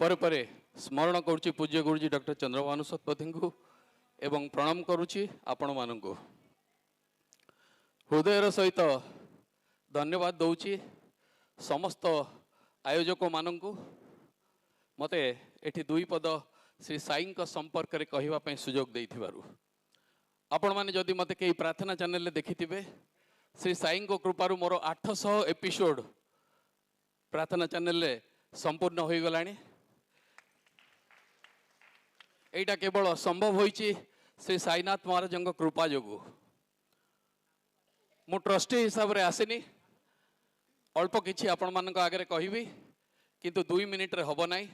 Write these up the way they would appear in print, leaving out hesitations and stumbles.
ପରେ ପରେ ସ୍ମରଣ କରୁଛି ପୂଜ୍ୟ ଗୁରୁଜୀ ଡକ୍ଟର ଚନ୍ଦ୍ରଭାନୁ ଶତପଥୀଙ୍କୁ ଏବଂ ପ୍ରଣାମ କରୁଛି ଆପଣମାନଙ୍କୁ। ହୃଦୟର ସହିତ ଧନ୍ୟବାଦ ଦେଉଛି ସମସ୍ତ ଆୟୋଜକମାନଙ୍କୁ ମୋତେ ଏଠି ଦୁଇ ପଦ ଶ୍ରୀ ସାଇଙ୍କ ସମ୍ପର୍କରେ କହିବା ପାଇଁ ସୁଯୋଗ ଦେଇଥିବାରୁ। ଆପଣମାନେ ଯଦି ମୋତେ କେହି ପ୍ରାର୍ଥନା ଚ୍ୟାନେଲରେ ଦେଖିଥିବେ, ଶ୍ରୀ ସାଇଙ୍କ କୃପାରୁ ମୋର 800 ଏପିସୋଡ଼ ପ୍ରାର୍ଥନା ଚ୍ୟାନେଲରେ ସମ୍ପୂର୍ଣ୍ଣ ହୋଇଗଲାଣି। ଏଇଟା କେବଳ ସମ୍ଭବ ହୋଇଛି ଶ୍ରୀ ସାଇନାଥ ମହାରାଜଙ୍କ କୃପା ଯୋଗୁଁ। ମୁଁ ଟ୍ରଷ୍ଟି ହିସାବରେ ଆସିନି, ଅଳ୍ପ କିଛି ଆପଣମାନଙ୍କ ଆଗରେ କହିବି, କିନ୍ତୁ 2 ମିନିଟ୍ରେ ହେବ ନାହିଁ।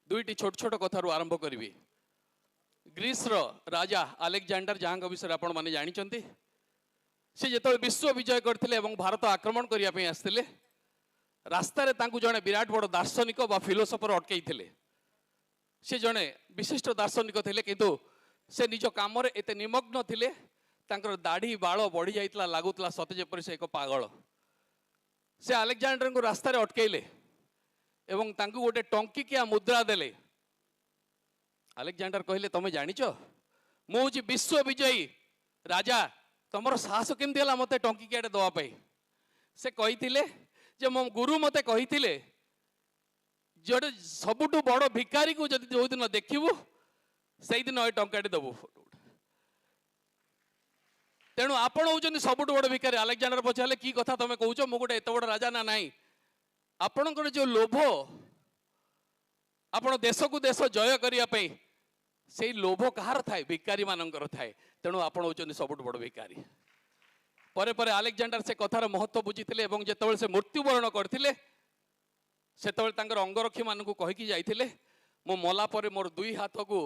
ଦୁଇଟି ଛୋଟ ଛୋଟ କଥାରୁ ଆରମ୍ଭ କରିବି। ଗ୍ରୀସର ରାଜା ଆଲେକ୍ଜାଣ୍ଡର, ଯାହାଙ୍କ ବିଷୟରେ ଆପଣମାନେ ଜାଣିଛନ୍ତି, ସେ ଯେତେବେଳେ ବିଶ୍ୱ ବିଜୟ କରିଥିଲେ ଏବଂ ଭାରତ ଆକ୍ରମଣ କରିବା ପାଇଁ ଆସିଥିଲେ, ରାସ୍ତାରେ ତାଙ୍କୁ ଜଣେ ବିରାଟ ବଡ଼ ଦାର୍ଶନିକ ବା ଫିଲୋସଫର ଅଟକେଇଥିଲେ। ସେ ଜଣେ ବିଶିଷ୍ଟ ଦାର୍ଶନିକ ଥିଲେ, କିନ୍ତୁ ସେ ନିଜ କାମରେ ଏତେ ନିମଗ୍ନ ଥିଲେ, ତାଙ୍କର ଦାଢ଼ି ବାଳ ବଢ଼ି ଯାଇଥିଲା, ଲାଗୁଥିଲା ସତେ ଯେପରି ସେ ଏକ ପାଗଳ। ସେ ଆଲେକ୍ଜାଣ୍ଡରଙ୍କୁ ରାସ୍ତାରେ ଅଟକେଇଲେ ଏବଂ ତାଙ୍କୁ ଗୋଟେ ଟଙ୍କିକିଆ ମୁଦ୍ରା ଦେଲେ। ଆଲେକ୍ଜାଣ୍ଡର କହିଲେ, ତମେ ଜାଣିଛ ମୁଁ ହେଉଛି ବିଶ୍ୱ ବିଜୟୀ ରାଜା, ତମର ସାହସ କେମିତି ହେଲା ମୋତେ ଟଙ୍କିକିଆଟେ ଦେବା ପାଇଁ? ସେ କହିଥିଲେ ଯେ ମୋ ଗୁରୁ ମୋତେ କହିଥିଲେ, ଗୋଟେ ସବୁଠୁ ବଡ଼ ଭିକାରୀକୁ ଯଦି ଯେଉଁଦିନ ଦେଖିବୁ ସେଇଦିନ ଏ ଟଙ୍କାଟି ଦେବୁ, ତେଣୁ ଆପଣ ହେଉଛନ୍ତି ସବୁଠୁ ବଡ଼ ଭିକାରୀ। ଆଲେକ୍ଜାଣ୍ଡର ପଚାରିଲେ, କି କଥା ତମେ କହୁଛ, ମୁଁ ଗୋଟେ ଏତେ ବଡ଼ ରାଜା? ନା ନାହିଁ, ଆପଣଙ୍କର ଯେଉଁ ଲୋଭ, ଆପଣ ଦେଶକୁ ଦେଶ ଜୟ କରିବା ପାଇଁ, ସେଇ ଲୋଭ କାହାର ଥାଏ? ଭିକାରୀମାନଙ୍କର ଥାଏ, ତେଣୁ ଆପଣ ହେଉଛନ୍ତି ସବୁଠୁ ବଡ଼ ଭିକାରୀ। ପରେ ପରେ ଆଲେକ୍ଜାଣ୍ଡର ସେ କଥାର ମହତ୍ଵ ବୁଝିଥିଲେ ଏବଂ ଯେତେବେଳେ ସେ ମୃତ୍ୟୁବରଣ କରିଥିଲେ, ସେତେବେଳେ ତାଙ୍କର ଅଙ୍ଗରକ୍ଷୀମାନଙ୍କୁ କହିକି ଯାଇଥିଲେ, ମୁଁ ମଲା ପରେ ମୋର ଦୁଇ ହାତକୁ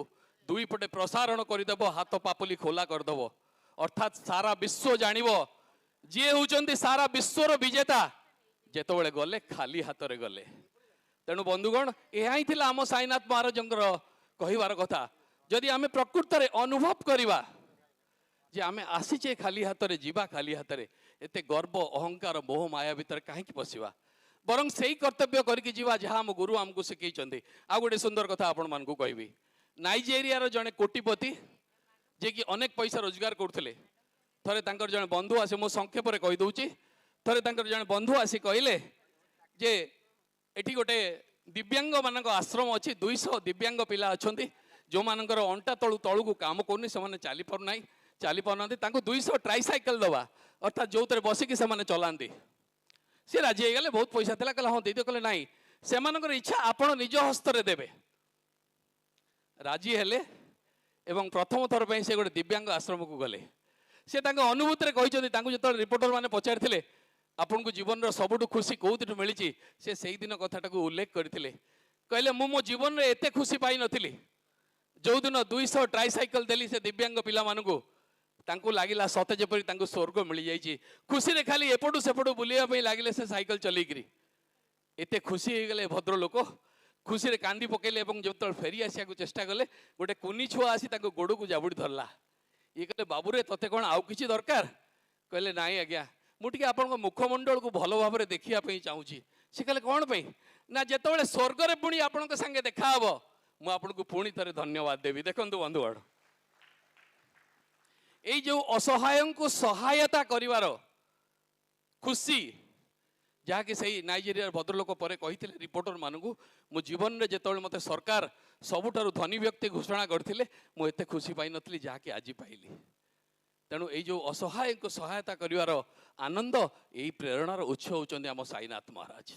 ଦୁଇ ପଟେ ପ୍ରସାରଣ କରିଦେବ, ହାତ ପାପୁଲି ଖୋଲା କରିଦେବ, ଅର୍ଥାତ୍ ସାରା ବିଶ୍ୱ ଜାଣିବ ଯିଏ ହେଉଛନ୍ତି ସାରା ବିଶ୍ୱର ବିଜେତା, ଯେତେବେଳେ ଗଲେ ଖାଲି ହାତରେ ଗଲେ। ତେଣୁ ବନ୍ଧୁଗଣ, ଏହା ହିଁ ଥିଲା ଆମ ସାଇନାଥ ମହାରାଜଙ୍କର କହିବାର କଥା। ଯଦି ଆମେ ପ୍ରକୃତରେ ଅନୁଭବ କରିବା ଯେ ଆମେ ଆସିଛେ ଖାଲି ହାତରେ, ଯିବା ଖାଲି ହାତରେ, ଏତେ ଗର୍ବ ଅହଙ୍କାର ମୋହ ମାୟା ଭିତରେ କାହିଁକି ପଶିବା, ବରଂ ସେଇ କର୍ତ୍ତବ୍ୟ କରିକି ଯିବା ଯାହା ଆମ ଗୁରୁ ଆମକୁ ଶିଖେଇଛନ୍ତି। ଆଉ ଗୋଟେ ସୁନ୍ଦର କଥା ଆପଣମାନଙ୍କୁ କହିବି। ନାଇଜେରିଆର ଜଣେ କୋଟିପତି, ଯିଏକି ଅନେକ ପଇସା ରୋଜଗାର କରୁଥିଲେ, ଥରେ ତାଙ୍କର ଜଣେ ବନ୍ଧୁ ଆସି, ମୁଁ ସଂକ୍ଷେପରେ କହିଦେଉଛି, ଥରେ ତାଙ୍କର ଜଣେ ବନ୍ଧୁ ଆସି କହିଲେ ଯେ ଏଠି ଗୋଟେ ଦିବ୍ୟାଙ୍ଗମାନଙ୍କ ଆଶ୍ରମ ଅଛି, 200 ଦିବ୍ୟାଙ୍ଗ ପିଲା ଅଛନ୍ତି, ଯେଉଁମାନଙ୍କର ଅଣ୍ଟା ତଳୁ ତଳକୁ କାମ କରୁନି, ସେମାନେ ଚାଲିପାରୁନାହାନ୍ତି, ତାଙ୍କୁ 200 ଟ୍ରାଇସାଇକେଲ ଦେବା, ଅର୍ଥାତ୍ ଯେଉଁଥିରେ ବସିକି ସେମାନେ ଚଲାନ୍ତି। ସେ ରାଜି ହେଇଗଲେ, ବହୁତ ପଇସା ଥିଲା, କହିଲେ ହଁ ଦେଇଦିଅ। କହିଲେ ନାଇଁ, ସେମାନଙ୍କର ଇଚ୍ଛା ଆପଣ ନିଜ ହସ୍ତରେ ଦେବେ। ରାଜି ହେଲେ ଏବଂ ପ୍ରଥମ ଥର ପାଇଁ ସେ ଗୋଟେ ଦିବ୍ୟାଙ୍ଗ ଆଶ୍ରମକୁ ଗଲେ। ସେ ତାଙ୍କ ଅନୁଭୂତିରେ କହିଛନ୍ତି, ତାଙ୍କୁ ଯେତେବେଳେ ରିପୋର୍ଟର ମାନେ ପଚାରିଥିଲେ ଆପଣଙ୍କୁ ଜୀବନର ସବୁଠୁ ଖୁସି କେଉଁଥିରୁ ମିଳିଛି, ସେ ସେଇଦିନ କଥାଟାକୁ ଉଲ୍ଲେଖ କରିଥିଲେ। କହିଲେ ମୁଁ ମୋ ଜୀବନରେ ଏତେ ଖୁସି ପାଇନଥିଲି ଯେଉଁଦିନ 200 ଟ୍ରାଇସାଇକେଲ ଦେଲି ସେ ଦିବ୍ୟାଙ୍ଗ ପିଲାମାନଙ୍କୁ, ତାଙ୍କୁ ଲାଗିଲା ସତେ ଯେପରି ତାଙ୍କୁ ସ୍ୱର୍ଗ ମିଳିଯାଇଛି। ଖୁସିରେ ଖାଲି ଏପଟୁ ସେପଟୁ ବୁଲିବା ପାଇଁ ଲାଗିଲେ ସେ ସାଇକେଲ ଚଲେଇକିରି। ଏତେ ଖୁସି ହେଇଗଲେ ଭଦ୍ରଲୋକ, ଖୁସିରେ କାନ୍ଦି ପକେଇଲେ ଏବଂ ଯେତେବେଳେ ଫେରି ଆସିବାକୁ ଚେଷ୍ଟା କଲେ, ଗୋଟେ କୁନି ଛୁଆ ଆସି ତାଙ୍କ ଗୋଡ଼କୁ ଜାବୁଡ଼ି ଧରିଲା। ଇଏ କହିଲେ, ବାବୁରେ ତତେ କ'ଣ ଆଉ କିଛି ଦରକାର? କହିଲେ ନାଇଁ ଆଜ୍ଞା, ମୁଁ ଟିକେ ଆପଣଙ୍କ ମୁଖମଣ୍ଡଳକୁ ଭଲ ଭାବରେ ଦେଖିବା ପାଇଁ ଚାହୁଁଛି। ସେ କହିଲେ କ'ଣ ପାଇଁ? ନା ଯେତେବେଳେ ସ୍ୱର୍ଗରେ ପୁଣି ଆପଣଙ୍କ ସାଙ୍ଗେ ଦେଖାହବ ମୁଁ ଆପଣଙ୍କୁ ପୁଣି ଥରେ ଧନ୍ୟବାଦ ଦେବି। ଦେଖନ୍ତୁ ବନ୍ଧୁଗଣ, ଏଇ ଯେଉଁ ଅସହାୟଙ୍କୁ ସହାୟତା କରିବାର ଖୁସି, ଯାହାକି ସେଇ ନାଇଜେରିଆର ଭଦ୍ରଲୋକ ପରେ କହିଥିଲେ ରିପୋର୍ଟରମାନଙ୍କୁ, ମୋ ଜୀବନରେ ଯେତେବେଳେ ମୋତେ ସରକାର ସବୁଠାରୁ ଧନୀ ବ୍ୟକ୍ତି ଘୋଷଣା କରିଥିଲେ ମୁଁ ଏତେ ଖୁସି ପାଇନଥିଲି ଯାହାକି ଆଜି ପାଇଲି। ତେଣୁ ଏଇ ଯେଉଁ ଅସହାୟଙ୍କୁ ସହାୟତା କରିବାର ଆନନ୍ଦ, ଏଇ ପ୍ରେରଣାର ଉତ୍ସ ହେଉଛନ୍ତି ଆମ ସାଇନାଥ ମହାରାଜ।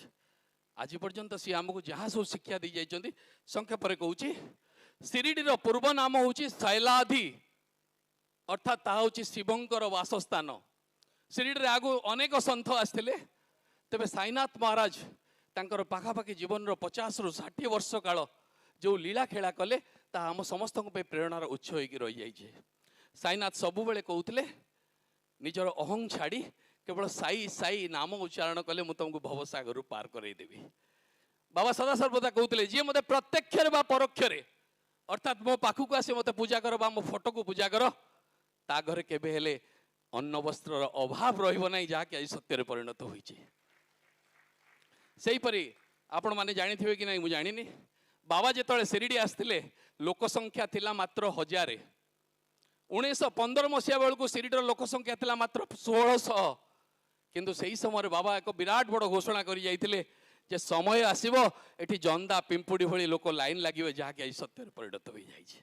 ଆଜି ପର୍ଯ୍ୟନ୍ତ ସିଏ ଆମକୁ ଯାହା ସବୁ ଶିକ୍ଷା ଦେଇଯାଇଛନ୍ତି, ସଂକ୍ଷେପରେ କହୁଛି। ଶିରିଡ଼ିର ପୂର୍ବ ନାମ ହେଉଛି ଶୈଲାଧି, ଅର୍ଥାତ୍ ତାହା ହେଉଛି ଶିବଙ୍କର ବାସସ୍ଥାନ। ଶିରିଡ଼ିରେ ଆଗକୁ ଅନେକ ସନ୍ଥ ଆସିଥିଲେ, ତେବେ ସାଇନାଥ ମହାରାଜ ତାଙ୍କର ପାଖାପାଖି ଜୀବନର 50ରୁ 60 ବର୍ଷ କାଳ ଯେଉଁ ଲୀଳା ଖେଳା କଲେ, ତାହା ଆମ ସମସ୍ତଙ୍କ ପାଇଁ ପ୍ରେରଣାର ଉତ୍ସ ହୋଇକି ରହିଯାଇଛି। ସାଇନାଥ ସବୁବେଳେ କହୁଥିଲେ ନିଜର ଅହଂ ଛାଡ଼ି କେବଳ ସାଇ ସାଇ ନାମ ଉଚ୍ଚାରଣ କଲେ ମୁଁ ତୁମକୁ ଭବସାଗରରୁ ପାର କରେଇଦେବି। ବାବା ସଦାସର୍ବଦା କହୁଥିଲେ ଯିଏ ମୋତେ ପ୍ରତ୍ୟକ୍ଷରେ ବା ପରୋକ୍ଷରେ, ଅର୍ଥାତ୍ ମୋ ପାଖକୁ ଆସି ମୋତେ ପୂଜା କର ବା ମୋ ଫଟୋକୁ ପୂଜା କର, ତା ଘରେ କେବେ ହେଲେ ଅନ୍ନ ବସ୍ତ୍ରର ଅଭାବ ରହିବ ନାହିଁ, ଯାହାକି ଆଜି ସତ୍ୟରେ ପରିଣତ ହୋଇଛି। ସେହିପରି ଆପଣମାନେ ଜାଣିଥିବେ କି ନାହିଁ ମୁଁ ଜାଣିନି, ବାବା ଯେତେବେଳେ ଶିରିଡ଼ି ଆସିଥିଲେ, ଲୋକ ସଂଖ୍ୟା ଥିଲା ମାତ୍ର 1000। 1915 ମସିହା ବେଳକୁ ଶିରିଡ଼ିର ଲୋକ ସଂଖ୍ୟା ଥିଲା ମାତ୍ର 1600। କିନ୍ତୁ ସେହି ସମୟରେ ବାବା ଏକ ବିରାଟ ବଡ଼ ଘୋଷଣା କରି ଯାଇଥିଲେ ଯେ ସମୟ ଆସିବ, ଏଠି ଜନ୍ଦା ପିମ୍ପୁଡ଼ି ଭଳି ଲୋକ ଲାଇନ୍ ଲାଗିବେ, ଯାହାକି ଆଜି ସତ୍ୟରେ ପରିଣତ ହୋଇଯାଇଛି।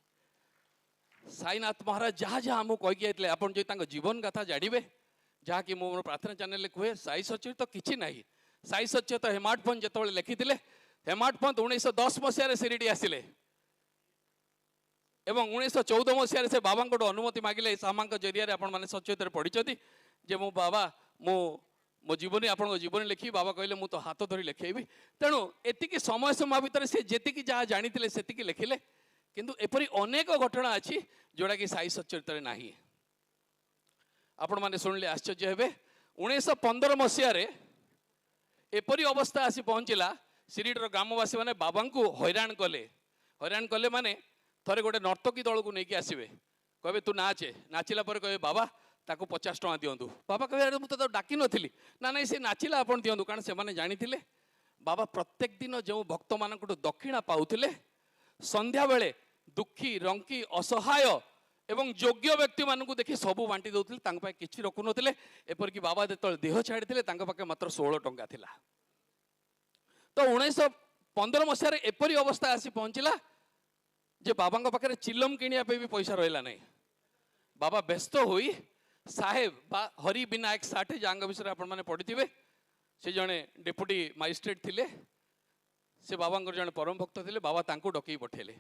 ସାଇନାଥ ମହାରାଜ ଯାହା ଯାହା ଆମକୁ କହିକି ଯାଇଥିଲେ, ଆପଣ ଯଦି ତାଙ୍କ ଜୀବନ ଗାଥା ଜାଣିବେ, ଯାହାକି ମୁଁ ମୋର ପ୍ରାର୍ଥନା ଚ୍ୟାନେଲରେ କୁହେ, ସାଇ ସଚରିତ କିଛି ନାହିଁ। ସାଇ ସଚରିତ ହେମାଟ ପନ୍ତ ଯେତେବେଳେ ଲେଖିଥିଲେ, ହେମାଟ ପନ୍ତ 1910 ମସିହାରେ ଶିରିଡ଼ି ଆସିଲେ ଏବଂ 1914 ମସିହାରେ ସେ ବାବାଙ୍କଠୁ ଅନୁମତି ମାଗିଲେ। ସାମାଙ୍କ ଜରିଆରେ ଆପଣମାନେ ସଚରିତରେ ପଢ଼ିଛନ୍ତି ଯେ ମୁଁ ବାବା, ମୁଁ ମୋ ଜୀବନୀ, ଆପଣଙ୍କ ଜୀବନୀ ଲେଖିବି। ବାବା କହିଲେ, ମୁଁ ତ ହାତ ଧରି ଲେଖେଇବି। ତେଣୁ ଏତିକି ସମୟ ସୀମା ଭିତରେ ସେ ଯେତିକି ଯାହା ଜାଣିଥିଲେ ସେତିକି ଲେଖିଲେ। କିନ୍ତୁ ଏପରି ଅନେକ ଘଟଣା ଅଛି ଯେଉଁଟାକି ସାଇ ସଚରିତରେ ନାହିଁ। ଆପଣମାନେ ଶୁଣିଲେ ଆଶ୍ଚର୍ଯ୍ୟ ହେବେ, 1915 ମସିହାରେ ଏପରି ଅବସ୍ଥା ଆସି ପହଞ୍ଚିଲା, ଶିରିଡ଼ିର ଗ୍ରାମବାସୀମାନେ ବାବାଙ୍କୁ ହଇରାଣ କଲେ। ହଇରାଣ କଲେ ମାନେ ଥରେ ଗୋଟେ ନର୍ତ୍ତକୀ ଦଳକୁ ନେଇକି ଆସିବେ, କହିବେ ତୁ ନାଚେ। ନାଚିଲା ପରେ କହିବେ, ବାବା ତାକୁ 50 ଟଙ୍କା ଦିଅନ୍ତୁ। ବାବା କହିବେ, ଆରେ ମୁଁ ତ ତାକୁ ଡାକି ନଥିଲି। ନା ନାଇଁ, ସେ ନାଚିଲା, ଆପଣ ଦିଅନ୍ତୁ। କାରଣ ସେମାନେ ଜାଣିଥିଲେ ବାବା ପ୍ରତ୍ୟେକ ଦିନ ଯେଉଁ ଭକ୍ତମାନଙ୍କଠୁ ଦକ୍ଷିଣା ପାଉଥିଲେ, ସନ୍ଧ୍ୟାବେଳେ ଦୁଃଖୀ, ରଙ୍କି, ଅସହାୟ ଏବଂ ଯୋଗ୍ୟ ବ୍ୟକ୍ତିମାନଙ୍କୁ ଦେଖି ସବୁ ବାଣ୍ଟି ଦେଉଥିଲେ, ତାଙ୍କ ପାଇଁ କିଛି ରଖୁନଥିଲେ। ଏପରିକି ବାବା ଯେତେବେଳେ ଦେହ ଛାଡ଼ିଥିଲେ, ତାଙ୍କ ପାଖେ ମାତ୍ର 16 ଟଙ୍କା ଥିଲା। ତ 1915 ମସିହାରେ ଏପରି ଅବସ୍ଥା ଆସି ପହଞ୍ଚିଲା ଯେ ବାବାଙ୍କ ପାଖରେ ଚିଲମ କିଣିବା ପାଇଁ ବି ପଇସା ରହିଲା ନାହିଁ। ବାବା ବ୍ୟସ୍ତ ହୋଇ ସାହେବ ବା ହରି ବିନାୟକ ସାଠେ, ଯାହାଙ୍କ ବିଷୟରେ ଆପଣମାନେ ପଢ଼ିଥିବେ, ସେ ଜଣେ ଡେପୁଟି ମାଜିଷ୍ଟ୍ରେଟ୍ ଥିଲେ, ସେ ବାବାଙ୍କର ଜଣେ ପରମ ଭକ୍ତ ଥିଲେ, ବାବା ତାଙ୍କୁ ଡକେଇ ପଠେଇଲେ।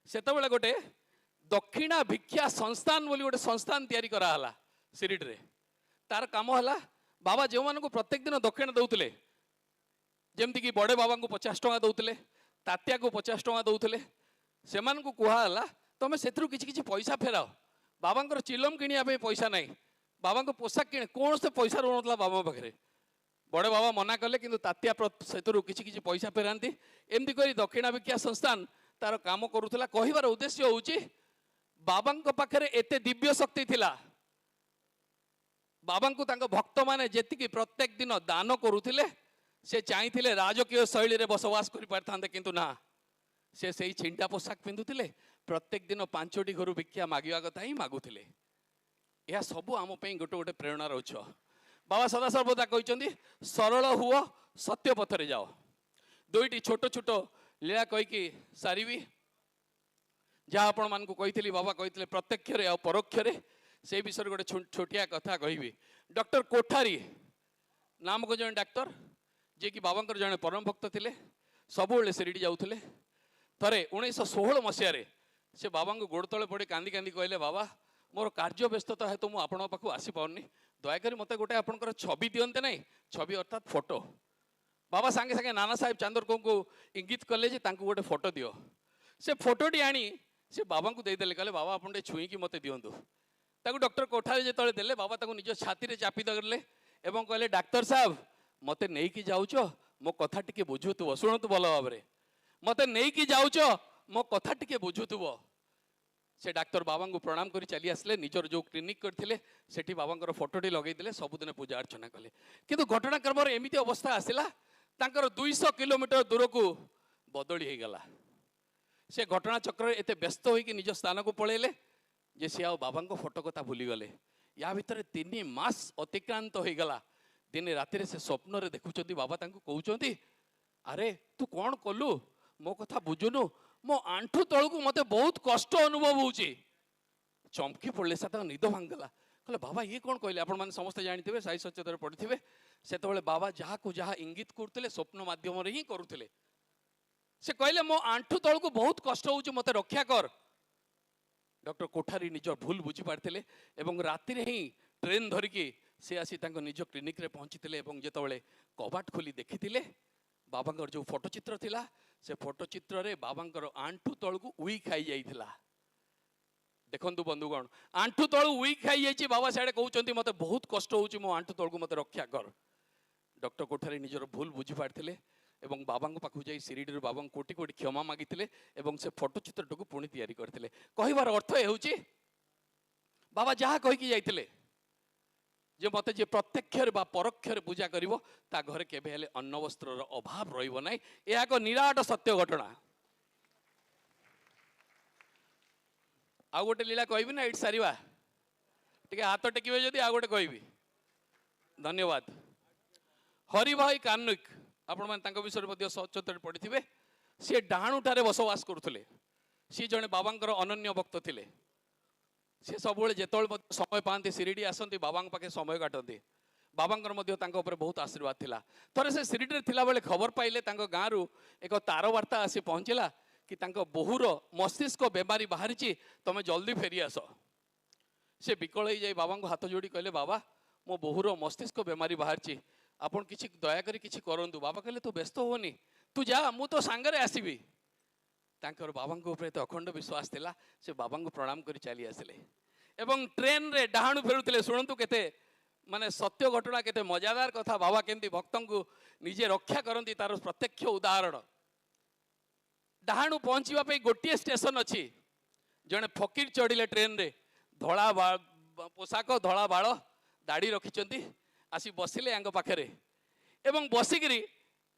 ସେତେବେଳେ ଗୋଟେ ଦକ୍ଷିଣା ଭିକ୍ଷା ସଂସ୍ଥାନ ବୋଲି ଗୋଟେ ସଂସ୍ଥାନ ତିଆରି କରାହେଲା ଶିରିଡ଼ିରେ। ତାର କାମ ହେଲା ବାବା ଯେଉଁମାନଙ୍କୁ ପ୍ରତ୍ୟେକ ଦିନ ଦକ୍ଷିଣା ଦେଉଥିଲେ, ଯେମିତିକି ବଡ଼େ ବାବାଙ୍କୁ 50 ଟଙ୍କା ଦେଉଥିଲେ, ତାତ୍ୟାକୁ 50 ଟଙ୍କା ଦେଉଥିଲେ, ସେମାନଙ୍କୁ କୁହାହେଲା ତମେ ସେଥିରୁ କିଛି କିଛି ପଇସା ଫେରାଅ। ବାବାଙ୍କର ଚିଲମ କିଣିବା ପାଇଁ ପଇସା ନାହିଁ, ବାବାଙ୍କ ପୋଷାକ କିଣେ କୌଣସି ପଇସା ରହୁନଥିଲା ବାବାଙ୍କ ପାଖରେ। ବଡ଼େ ବାବା ମନା କଲେ, କିନ୍ତୁ ତାତ୍ୟା ସେଥିରୁ କିଛି କିଛି ପଇସା ଫେରାନ୍ତି। ଏମିତି କରି ଦକ୍ଷିଣା ଭିକ୍ଷା ସଂସ୍ଥାନ ତାର କାମ କରୁଥିଲା। କହିବାର ଉଦ୍ଦେଶ୍ୟ ହେଉଛି ବାବାଙ୍କ ପାଖରେ ଏତେ ଦିବ୍ୟ ଶକ୍ତି ଥିଲା, ବାବାଙ୍କୁ ତାଙ୍କ ଭକ୍ତମାନେ ଯେତିକି ପ୍ରତ୍ୟେକ ଦିନ ଦାନ କରୁଥିଲେ, ସେ ଚାହିଁଥିଲେ ରାଜକୀୟ ଶୈଳୀରେ ବସବାସ କରିପାରିଥାନ୍ତେ, କିନ୍ତୁ ନା, ସେ ସେଇ ଛିଣ୍ଡା ପୋଷାକ ପିନ୍ଧୁଥିଲେ, ପ୍ରତ୍ୟେକ ଦିନ 5ଟି ଘରୁ ଭିକ୍ଷା ମାଗିବା କଥା ହିଁ ମାଗୁଥିଲେ। ଏହା ସବୁ ଆମ ପାଇଁ ଗୋଟେ ଗୋଟେ ପ୍ରେରଣାର ଉତ୍ସ। ବାବା ସଦାସର୍ବଦା କହିଛନ୍ତି, ସରଳ ହୁଅ, ସତ୍ୟ ପଥରେ ଯାଅ। ଦୁଇଟି ଛୋଟ ଛୋଟ ଲୀଳା କହିକି ସାରିବି। ଯାହା ଆପଣମାନଙ୍କୁ କହିଥିଲି, ବାବା କହିଥିଲେ ପ୍ରତ୍ୟକ୍ଷରେ ଆଉ ପରୋକ୍ଷରେ, ସେଇ ବିଷୟରେ ଗୋଟେ ଛୋଟିଆ କଥା କହିବି। ଡକ୍ଟର କୋଠାରୀ ନାମକ ଜଣେ ଡାକ୍ତର, ଯିଏକି ବାବାଙ୍କର ଜଣେ ପରମ ଭକ୍ତ ଥିଲେ, ସବୁବେଳେ ଶିରିଡ଼ି ଯାଉଥିଲେ। ଥରେ 1916 ମସିହାରେ ସେ ବାବାଙ୍କୁ ଗୋଡ଼ ତଳେ ପଡ଼ି କାନ୍ଦି କାନ୍ଦି କହିଲେ, ବାବା ମୋର କାର୍ଯ୍ୟ ବ୍ୟସ୍ତତା ହେତୁ ମୁଁ ଆପଣଙ୍କ ପାଖକୁ ଆସିପାରୁନି, ଦୟାକରି ମୋତେ ଗୋଟେ ଆପଣଙ୍କର ଛବି ଦିଅନ୍ତେ ନାହିଁ? ଛବି ଅର୍ଥାତ୍ ଫଟୋ। ବାବା ସାଙ୍ଗେ ସାଙ୍ଗେ ନାନା ସାହେବ ଚାନ୍ଦୋରକରଙ୍କୁ ଇଙ୍ଗିତ କଲେ ଯେ ତାଙ୍କୁ ଗୋଟେ ଫଟୋ ଦିଅ। ସେ ଫଟୋଟି ଆଣି ସେ ବାବାଙ୍କୁ ଦେଇଦେଲେ, କହିଲେ ବାବା ଆପଣ ଟିକେ ଛୁଇଁକି ମୋତେ ଦିଅନ୍ତୁ। ତାକୁ ଡକ୍ଟର କୋଠାରୀ ଯେତେବେଳେ ଦେଲେ, ବାବା ତାକୁ ନିଜ ଛାତିରେ ଚାପି ଦେଲେ ଏବଂ କହିଲେ, ଡାକ୍ତର ସାହେବ ମୋତେ ନେଇକି ଯାଉଛ, ମୋ କଥା ଟିକେ ବୁଝୁଥିବ। ଶୁଣନ୍ତୁ ଭଲ ଭାବରେ, ମୋତେ ନେଇକି ଯାଉଛ, ମୋ କଥା ଟିକେ ବୁଝୁଥିବ। ସେ ଡାକ୍ତର ବାବାଙ୍କୁ ପ୍ରଣାମ କରି ଚାଲି ଆସିଲେ। ନିଜର ଯେଉଁ କ୍ଲିନିକ୍ କରିଥିଲେ ସେଠି ବାବାଙ୍କର ଫଟୋଟି ଲଗେଇଦେଲେ, ସବୁଦିନ ପୂଜା ଅର୍ଚ୍ଚନା କଲେ। କିନ୍ତୁ ଘଟଣାକ୍ରମରେ ଏମିତି ଅବସ୍ଥା ଆସିଲା, ତାଙ୍କର 200 କିଲୋମିଟର ଦୂରକୁ ବଦଳି ହେଇଗଲା। ସେ ଘଟଣାଚକ୍ରରେ ଏତେ ବ୍ୟସ୍ତ ହୋଇକି ନିଜ ସ୍ଥାନକୁ ପଳେଇଲେ ଯେ ସେ ଆଉ ବାବାଙ୍କ ଫଟୋ କଥା ଭୁଲିଗଲେ। ୟା ଭିତରେ 3 ମାସ ଅତିକ୍ରାନ୍ତ ହୋଇଗଲା। ଦିନେ ରାତିରେ ସେ ସ୍ୱପ୍ନରେ ଦେଖୁଛନ୍ତି ବାବା ତାଙ୍କୁ କହୁଛନ୍ତି, ଆରେ ତୁ କ'ଣ କଲୁ, ମୋ କଥା ବୁଝୁନୁ, ମୋ ଆଣ୍ଠୁ ତଳକୁ ମୋତେ ବହୁତ କଷ୍ଟ ଅନୁଭବ ହେଉଛି। ଚମକି ପଡ଼ିଲେ ସେ, ତାଙ୍କ ନିଦ ଭାଙ୍ଗିଗଲା। କହିଲେ ବାବା ଇଏ କ'ଣ କହିଲେ? ଆପଣମାନେ ସମସ୍ତେ ଜାଣିଥିବେ, ସାଇ ସଚେତରେ ପଢ଼ିଥିବେ, ସେତେବେଳେ ବାବା ଯାହାକୁ ଯାହା ଇଙ୍ଗିତ କରୁଥିଲେ ସ୍ୱପ୍ନ ମାଧ୍ୟମରେ ହିଁ କରୁଥିଲେ। ସେ କହିଲେ ମୋ ଆଣ୍ଠୁ ତଳକୁ ବହୁତ କଷ୍ଟ ହେଉଛି, ମୋତେ ରକ୍ଷା କର। ଡକ୍ଟର କୋଠାରୀ ନିଜ ଭୁଲ ବୁଝିପାରିଥିଲେ ଏବଂ ରାତିରେ ହିଁ ଟ୍ରେନ୍ ଧରିକି ସେ ଆସି ତାଙ୍କ ନିଜ କ୍ଲିନିକ୍ରେ ପହଞ୍ଚିଥିଲେ ଏବଂ ଯେତେବେଳେ କବାଟ ଖୋଲି ଦେଖିଥିଲେ ବାବାଙ୍କର ଯେଉଁ ଫଟୋଚିତ୍ର ଥିଲା, ସେ ଫଟୋଚିତ୍ରରେ ବାବାଙ୍କର ଆଣ୍ଠୁ ତଳକୁ ଉଇ ଖାଇଯାଇଥିଲା। ଦେଖନ୍ତୁ ବନ୍ଧୁଗଣ, ଆଣ୍ଠୁ ତଳୁ ଉଇ ଖାଇଯାଇଛି। ବାବା ସିଆଡ଼େ କହୁଛନ୍ତି ମୋତେ ବହୁତ କଷ୍ଟ ହେଉଛି, ମୋ ଆଣ୍ଠୁ ତଳକୁ ମୋତେ ରକ୍ଷା କର। ଡକ୍ଟର କୋଠାରୀ ନିଜର ଭୁଲ ବୁଝିପାରିଥିଲେ ଏବଂ ବାବାଙ୍କ ପାଖକୁ ଯାଇ ଶିରିଡ଼ିରୁ ବାବାଙ୍କୁ କୋଟି କୋଟି କ୍ଷମା ମାଗିଥିଲେ ଏବଂ ସେ ଫଟୋଚିତ୍ରଟିକୁ ପୁଣି ତିଆରି କରିଥିଲେ। କହିବାର ଅର୍ଥ ହେଉଛି ବାବା ଯାହା କହିକି ଯାଇଥିଲେ ଯେ ମୋତେ ଯିଏ ପ୍ରତ୍ୟକ୍ଷରେ ବା ପରୋକ୍ଷରେ ପୂଜା କରିବ ତା ଘରେ କେବେ ହେଲେ ଅନ୍ନ ବସ୍ତ୍ରର ଅଭାବ ରହିବ ନାହିଁ, ଏହା ଏକ ନିରାଟ ସତ୍ୟ ଘଟଣା। ଆଉ ଗୋଟେ ଲୀଳା କହିବି ନା ଏଇଠି ସାରିବା? ଟିକେ ହାତ ଟେକିବେ ଯଦି ଆଉ ଗୋଟେ କହିବି। ଧନ୍ୟବାଦ। ହରିଭାଇ କାର୍ଣ୍ଣିକ, ଆପଣମାନେ ତାଙ୍କ ବିଷୟରେ ମଧ୍ୟ ସଚେତନ ପଡ଼ିଥିବେ। ସିଏ ଡାହାଣୁଠାରେ ବସବାସ କରୁଥିଲେ। ସିଏ ଜଣେ ବାବାଙ୍କର ଅନନ୍ୟ ଭକ୍ତ ଥିଲେ। ସିଏ ସବୁବେଳେ ଯେତେବେଳେ ମଧ୍ୟ ସମୟ ପାଆନ୍ତି, ଶିରିଡ଼ି ଆସନ୍ତି, ବାବାଙ୍କ ପାଖେ ସମୟ କାଟନ୍ତି। ବାବାଙ୍କର ମଧ୍ୟ ତାଙ୍କ ଉପରେ ବହୁତ ଆଶୀର୍ବାଦ ଥିଲା। ଥରେ ସେ ଶିରିଡ଼ିରେ ଥିଲାବେଳେ ଖବର ପାଇଲେ, ତାଙ୍କ ଗାଁରୁ ଏକ ତାର ବାର୍ତ୍ତା ଆସି ପହଞ୍ଚିଲା କି ତାଙ୍କ ବୋହୂର ମସ୍ତିଷ୍କ ବେମାରୀ ବାହାରିଛି, ତମେ ଜଲ୍ଦି ଫେରି ଆସ। ସେ ବିକଳ ହେଇଯାଇ ବାବାଙ୍କୁ ହାତ ଯୋଡ଼ି କହିଲେ, ବାବା, ମୋ ବୋହୂର ମସ୍ତିଷ୍କ ବେମାରୀ ବାହାରିଛି, ଆପଣ କିଛି ଦୟାକରି କିଛି କରନ୍ତୁ। ବାବା କହିଲେ, ତୁ ବ୍ୟସ୍ତ ହୁଅନି, ତୁ ଯା, ମୁଁ ତୋ ସାଙ୍ଗରେ ଆସିବି। ତାଙ୍କର ବାବାଙ୍କ ଉପରେ ଏତେ ଅଖଣ୍ଡ ବିଶ୍ୱାସ ଥିଲା, ସେ ବାବାଙ୍କୁ ପ୍ରଣାମ କରି ଚାଲି ଆସିଲେ ଏବଂ ଟ୍ରେନରେ ଡାହାଣୁ ଫେରୁଥିଲେ। ଶୁଣନ୍ତୁ କେତେ ମାନେ ସତ୍ୟ ଘଟଣା, କେତେ ମଜାଦାର କଥା। ବାବା କେମିତି ଭକ୍ତଙ୍କୁ ନିଜେ ରକ୍ଷା କରନ୍ତି ତାର ପ୍ରତ୍ୟକ୍ଷ ଉଦାହରଣ। ଡାହାଣୁ ପହଞ୍ଚିବା ପାଇଁ ଗୋଟିଏ ଷ୍ଟେସନ ଅଛି। ଜଣେ ଫକୀର ଚଢ଼ିଲେ ଟ୍ରେନରେ, ଧଳା ପୋଷାକ, ଧଳା ବାଳ, ଦାଢ଼ି ରଖିଛନ୍ତି। ଆସି ବସିଲେ ୟାଙ୍କ ପାଖରେ ଏବଂ ବସିକିରି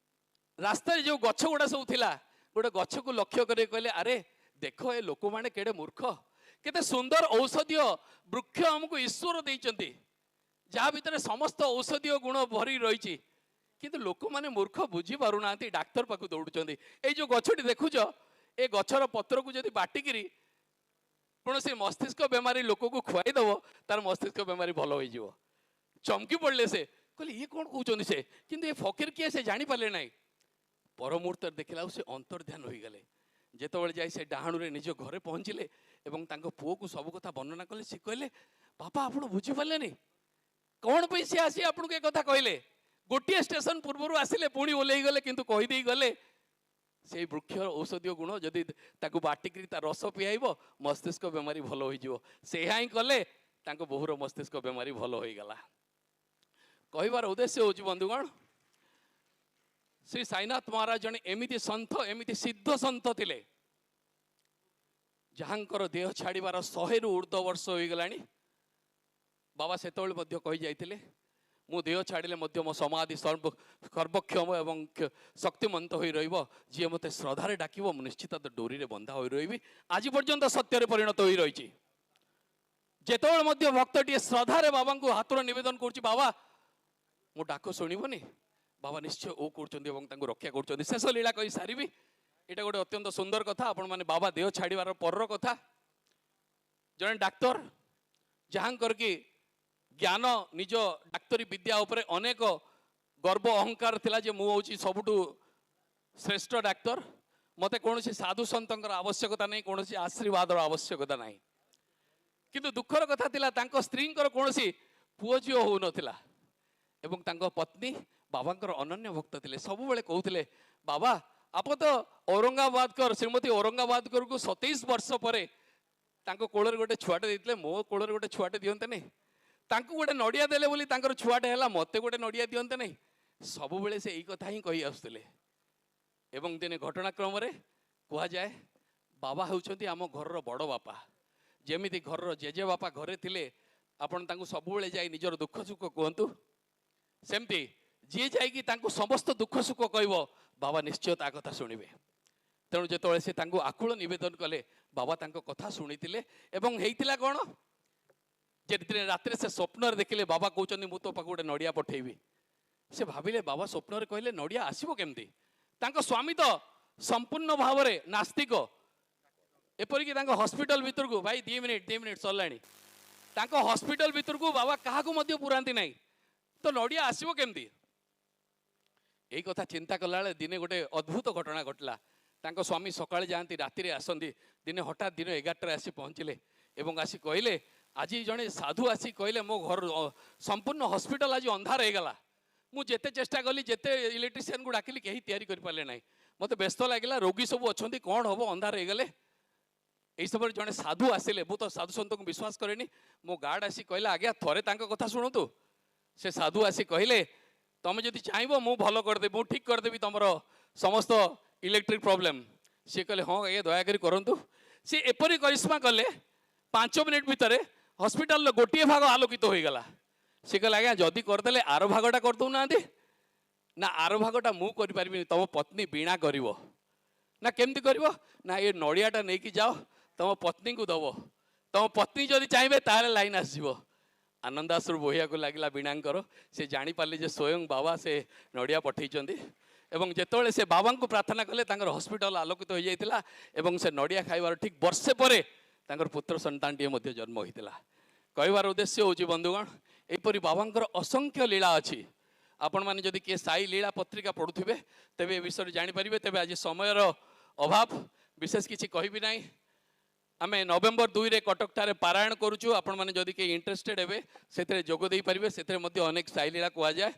ରାସ୍ତାରେ ଯେଉଁ ଗଛ ଗୁଡ଼ା ସବୁ ଥିଲା, ଗୋଟେ ଗଛକୁ ଲକ୍ଷ୍ୟ କରି କହିଲେ, ଆରେ ଦେଖ, ଏ ଲୋକମାନେ କେଡ଼େ ମୂର୍ଖ। କେତେ ସୁନ୍ଦର ଔଷଧୀୟ ବୃକ୍ଷ ଆମକୁ ଈଶ୍ୱର ଦେଇଛନ୍ତି, ଯାହା ଭିତରେ ସମସ୍ତ ଔଷଧୀୟ ଗୁଣ ଭରି ରହିଛି। କିନ୍ତୁ ଲୋକମାନେ ମୂର୍ଖ, ବୁଝିପାରୁନାହାନ୍ତି, ଡାକ୍ତର ପାଖକୁ ଦୌଡ଼ୁଛନ୍ତି। ଏଇ ଯେଉଁ ଗଛଟି ଦେଖୁଛ, ଏ ଗଛର ପତ୍ରକୁ ଯଦି ବାଟିକିରି କୌଣସି ମସ୍ତିଷ୍କ ବେମାରୀ ଲୋକକୁ ଖୁଆଇଦେବ, ତାର ମସ୍ତିଷ୍କ ବେମାରୀ ଭଲ ହୋଇଯିବ। ଚମକି ପଡ଼ିଲେ ସେ, କହିଲେ, ଇଏ କ'ଣ କହୁଛନ୍ତି ସେ? କିନ୍ତୁ ଏ ଫକୀର କିଏ ସେ ଜାଣିପାରିଲେ ନାହିଁ। ପର ମୁହୂର୍ତ୍ତରେ ଦେଖିଲା ଆଉ ସେ ଅନ୍ତର୍ଧ୍ୟାନ ହୋଇଗଲେ। ଯେତେବେଳେ ଯାଇ ସେ ଡାହାଣୁରେ ନିଜ ଘରେ ପହଞ୍ଚିଲେ ଏବଂ ତାଙ୍କ ପୁଅକୁ ସବୁ କଥା ବର୍ଣ୍ଣନା କଲେ, ସେ କହିଲେ, ବାପା, ଆପଣ ବୁଝିପାରିଲେନି କ'ଣ ପାଇଁ ସେ ଆସି ଆପଣଙ୍କୁ ଏ କଥା କହିଲେ? ଗୋଟିଏ ଷ୍ଟେସନ ପୂର୍ବରୁ ଆସିଲେ, ପୁଣି ଓହ୍ଲେଇ ଗଲେ, କିନ୍ତୁ କହିଦେଇ ଗଲେ ସେଇ ବୃକ୍ଷର ଔଷଧୀୟ ଗୁଣ, ଯଦି ତାକୁ ବାଟିକିରି ତା ରସ ପିଆଇବ, ମସ୍ତିଷ୍କ ବେମାରୀ ଭଲ ହୋଇଯିବ। ସେଇଆ ହିଁ କଲେ, ତାଙ୍କ ବୋହୂର ମସ୍ତିଷ୍କ ବେମାରୀ ଭଲ ହୋଇଗଲା। କହିବାର ଉଦ୍ଦେଶ୍ୟ ହେଉଛି ବନ୍ଧୁଗଣ, ଶ୍ରୀ ସାଇନାଥ ମହାରାଜ ଜଣେ ଏମିତି ସନ୍ଥ, ଏମିତି ସିଦ୍ଧ ସନ୍ଥ ଥିଲେ, ଯାହାଙ୍କର ଦେହ ଛାଡ଼ିବାର 100ରୁ ଉର୍ଦ୍ଧ୍ୱ ବର୍ଷ ହୋଇଗଲାଣି। ବାବା ସେତେବେଳେ ମଧ୍ୟ କହି ଯାଇଥିଲେ, ମୁଁ ଦେହ ଛାଡ଼ିଲେ ମଧ୍ୟ ମୋ ସମାଧି ସର୍ବକ୍ଷମ ଏବଂ ଶକ୍ତିମନ୍ତ ହୋଇ ରହିବ। ଯିଏ ମୋତେ ଶ୍ରଦ୍ଧାରେ ଡାକିବ, ମୁଁ ନିଶ୍ଚିତ ତା ଡୋରିରେ ବନ୍ଧା ହୋଇ ରହିବି। ଆଜି ପର୍ଯ୍ୟନ୍ତ ସତ୍ୟରେ ପରିଣତ ହୋଇ ରହିଛି। ଯେତେବେଳେ ମଧ୍ୟ ଭକ୍ତଟିଏ ଶ୍ରଦ୍ଧାରେ ବାବାଙ୍କୁ ହାତର ନିବେଦନ କରୁଛି, ବାବା, ମୋ ଡାକ ଶୁଣିବନି? ବାବା ନିଶ୍ଚୟ ଓ କରୁଛନ୍ତି ଏବଂ ତାଙ୍କୁ ରକ୍ଷା କରୁଛନ୍ତି। ଶେଷ ଲୀଳା କହି ସାରିବି। ଏଇଟା ଗୋଟେ ଅତ୍ୟନ୍ତ ସୁନ୍ଦର କଥା ଆପଣମାନେ, ବାବା ଦେହ ଛାଡ଼ିବାର ପରର କଥା। ଜଣେ ଡାକ୍ତର, ଯାହାଙ୍କର କି ଜ୍ଞାନ, ନିଜ ଡାକ୍ତରୀ ବିଦ୍ୟା ଉପରେ ଅନେକ ଗର୍ବ ଅହଙ୍କାର ଥିଲା ଯେ ମୁଁ ହେଉଛି ସବୁଠୁ ଶ୍ରେଷ୍ଠ ଡାକ୍ତର, ମୋତେ କୌଣସି ସାଧୁ ସନ୍ଥଙ୍କର ଆବଶ୍ୟକତା ନାହିଁ, କୌଣସି ଆଶୀର୍ବାଦର ଆବଶ୍ୟକତା ନାହିଁ। କିନ୍ତୁ ଦୁଃଖର କଥା ଥିଲା, ତାଙ୍କ ସ୍ତ୍ରୀଙ୍କର କୌଣସି ପୁଅ ଝିଅ ହେଉନଥିଲା ଏବଂ ତାଙ୍କ ପତ୍ନୀ ବାବାଙ୍କର ଅନନ୍ୟ ଭକ୍ତ ଥିଲେ। ସବୁବେଳେ କହୁଥିଲେ, ବାବା, ଆପଣ ତ ଔରଙ୍ଗାବାଦକର, ଶ୍ରୀମତୀ ଔରଙ୍ଗାବାଦକରକୁ 27 ବର୍ଷ ପରେ ତାଙ୍କ କୋଳରେ ଗୋଟେ ଛୁଆଟେ ଦେଇଥିଲେ, ମୋ କୋଳରେ ଗୋଟେ ଛୁଆଟେ ଦିଅନ୍ତେ ନାହିଁ? ତାଙ୍କୁ ଗୋଟେ ନଡ଼ିଆ ଦେଲେ ବୋଲି ତାଙ୍କର ଛୁଆଟେ ହେଲା, ମୋତେ ଗୋଟେ ନଡ଼ିଆ ଦିଅନ୍ତେ ନାହିଁ? ସବୁବେଳେ ସେ ଏଇ କଥା ହିଁ କହି ଆସୁଥିଲେ। ଏବଂ ଦିନେ ଘଟଣାକ୍ରମରେ କୁହାଯାଏ, ବାବା ହେଉଛନ୍ତି ଆମ ଘରର ବଡ଼ ବାପା। ଯେମିତି ଘରର ଜେଜେ ବାପା ଘରେ ଥିଲେ ଆପଣ ତାଙ୍କୁ ସବୁବେଳେ ଯାଇ ନିଜର ଦୁଃଖ ସୁଖ କୁହନ୍ତୁ, ସେମିତି ଯିଏ ଯାଇକି ତାଙ୍କୁ ସମସ୍ତ ଦୁଃଖ ସୁଖ କହିବ, ବାବା ନିଶ୍ଚୟ ତା କଥା ଶୁଣିବେ। ତେଣୁ ଯେତେବେଳେ ସେ ତାଙ୍କୁ ଆକୁଳ ନିବେଦନ କଲେ, ବାବା ତାଙ୍କ କଥା ଶୁଣିଥିଲେ। ଏବଂ ହେଇଥିଲା କ'ଣ ଯେ ଦିନେ ରାତିରେ ସେ ସ୍ୱପ୍ନରେ ଦେଖିଲେ ବାବା କହୁଛନ୍ତି, ମୁଁ ତୋ ପାଖକୁ ଗୋଟେ ନଡ଼ିଆ ପଠେଇବି। ସେ ଭାବିଲେ, ବାବା ସ୍ୱପ୍ନରେ କହିଲେ, ନଡ଼ିଆ ଆସିବ କେମିତି? ତାଙ୍କ ସ୍ୱାମୀ ତ ସମ୍ପୂର୍ଣ୍ଣ ଭାବରେ ନାସ୍ତିକ। ଏପରିକି ତାଙ୍କ ହସ୍ପିଟାଲ ଭିତରକୁ, ଭାଇ, 2 ମିନିଟ୍, 2 ମିନିଟ୍ ସରିଲାଣି, ତାଙ୍କ ହସ୍ପିଟାଲ ଭିତରକୁ ବାବା କାହାକୁ ମଧ୍ୟ ପୁରାନ୍ତି ନାହିଁ, ତ ନଡ଼ିଆ ଆସିବ କେମିତି? ଏଇ କଥା ଚିନ୍ତା କଲାବେଳେ ଦିନେ ଗୋଟେ ଅଦ୍ଭୁତ ଘଟଣା ଘଟିଲା। ତାଙ୍କ ସ୍ୱାମୀ ସକାଳେ ଯାଆନ୍ତି, ରାତିରେ ଆସନ୍ତି। ଦିନେ ହଠାତ୍ ଦିନ 11ଟାରେ ଆସି ପହଞ୍ଚିଲେ ଏବଂ ଆସି କହିଲେ, ଆଜି ଜଣେ ସାଧୁ ଆସି କହିଲେ, ମୋ ଘର ସମ୍ପୂର୍ଣ୍ଣ ହସ୍ପିଟାଲ ଆଜି ଅନ୍ଧାର ହେଇଗଲା। ମୁଁ ଯେତେ ଚେଷ୍ଟା କଲି, ଯେତେ ଇଲେକ୍ଟ୍ରିସିଆନକୁ ଡାକିଲି, କେହି ତିଆରି କରିପାରିଲେ ନାହିଁ। ମୋତେ ବ୍ୟସ୍ତ ଲାଗିଲା, ରୋଗୀ ସବୁ ଅଛନ୍ତି, କ'ଣ ହେବ ଅନ୍ଧାର ହେଇଗଲେ? ଏଇ ସମୟରେ ଜଣେ ସାଧୁ ଆସିଲେ। ମୁଁ ତ ସାଧୁ ସନ୍ତଙ୍କୁ ବିଶ୍ୱାସ କରେନି। ମୋ ଗାର୍ଡ ଆସି କହିଲା, ଆଜ୍ଞା, ଥରେ ତାଙ୍କ କଥା ଶୁଣନ୍ତୁ। ସେ ସାଧୁ ଆସି କହିଲେ, ତମେ ଯଦି ଚାହିଁବ, ମୁଁ ଭଲ କରିଦେବି, ମୁଁ ଠିକ୍ କରିଦେବି ତମର ସମସ୍ତ ଇଲେକ୍ଟ୍ରିକ୍ ପ୍ରୋବ୍ଲେମ୍। ସିଏ କହିଲେ, ହଁ ଆଜ୍ଞା, ଦୟାକରି କରନ୍ତୁ। ସିଏ ଏପରି କରିସ୍ମା କଲେ, 5 ମିନିଟ୍ ଭିତରେ ହସ୍ପିଟାଲର ଗୋଟିଏ ଭାଗ ଆଲୋକିତ ହୋଇଗଲା। ସେ କହିଲେ, ଆଜ୍ଞା, ଯଦି କରିଦେଲେ, ଆର ଭାଗଟା କରିଦେଉନାହାନ୍ତି। ନା, ଆର ଭାଗଟା ମୁଁ କରିପାରିବିନି, ତମ ପତ୍ନୀ ବୀଣା କରିବ। ନା, କେମିତି କରିବ? ନା, ଏ ନଡ଼ିଆଟା ନେଇକି ଯାଅ, ତମ ପତ୍ନୀଙ୍କୁ ଦବ। ତମ ପତ୍ନୀ ଯଦି ଚାହିଁବେ ତାହେଲେ ଲାଇନ୍ ଆସିଯିବ। ଆନନ୍ଦାଶ୍ରୁ ବୋହିବାକୁ ଲାଗିଲା ବୀଣାଙ୍କର। ସେ ଜାଣିପାରିଲେ ଯେ ସ୍ୱୟଂ ବାବା ସେ ନଡ଼ିଆ ପଠେଇଛନ୍ତି। ଏବଂ ଯେତେବେଳେ ସେ ବାବାଙ୍କୁ ପ୍ରାର୍ଥନା କଲେ, ତାଙ୍କର ହସ୍ପିଟାଲ ଆଲୋକିତ ହୋଇଯାଇଥିଲା ଏବଂ ସେ ନଡ଼ିଆ ଖାଇବାର ଠିକ୍ ବର୍ଷେ ପରେ ତାଙ୍କର ପୁତ୍ର ସନ୍ତାନଟିଏ ମଧ୍ୟ ଜନ୍ମ ହୋଇଥିଲା। କହିବାର ଉଦ୍ଦେଶ୍ୟ ହେଉଛି ବନ୍ଧୁଗଣ, ଏହିପରି ବାବାଙ୍କର ଅସଂଖ୍ୟ ଲୀଳା ଅଛି। ଆପଣମାନେ ଯଦି କିଏ ସାଇ ଲୀଳା ପତ୍ରିକା ପଢ଼ୁଥିବେ, ତେବେ ଏ ବିଷୟରେ ଜାଣିପାରିବେ। ତେବେ ଆଜି ସମୟର ଅଭାବ, ବିଶେଷ କିଛି କହିବି ନାହିଁ। ଆମେ ନଭେମ୍ବର 2ରେ କଟକଠାରେ ପାରାୟଣ କରୁଛୁ। ଆପଣମାନେ ଯଦି କେହି ଇଣ୍ଟରେଷ୍ଟେଡ୍ ହେବେ, ସେଥିରେ ଯୋଗ ଦେଇପାରିବେ। ସେଥିରେ ମଧ୍ୟ ଅନେକ ସାଇ ଲୀଳା କୁହାଯାଏ।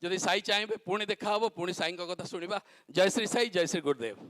ଯଦି ସାଇ ଚାହିଁବେ, ପୁଣି ଦେଖା ହେବ, ପୁଣି ସାଇଙ୍କ କଥା ଶୁଣିବା। ଜୟ ଶ୍ରୀ ସାଇ, ଜୟ ଶ୍ରୀ ଗୁରୁଦେବ।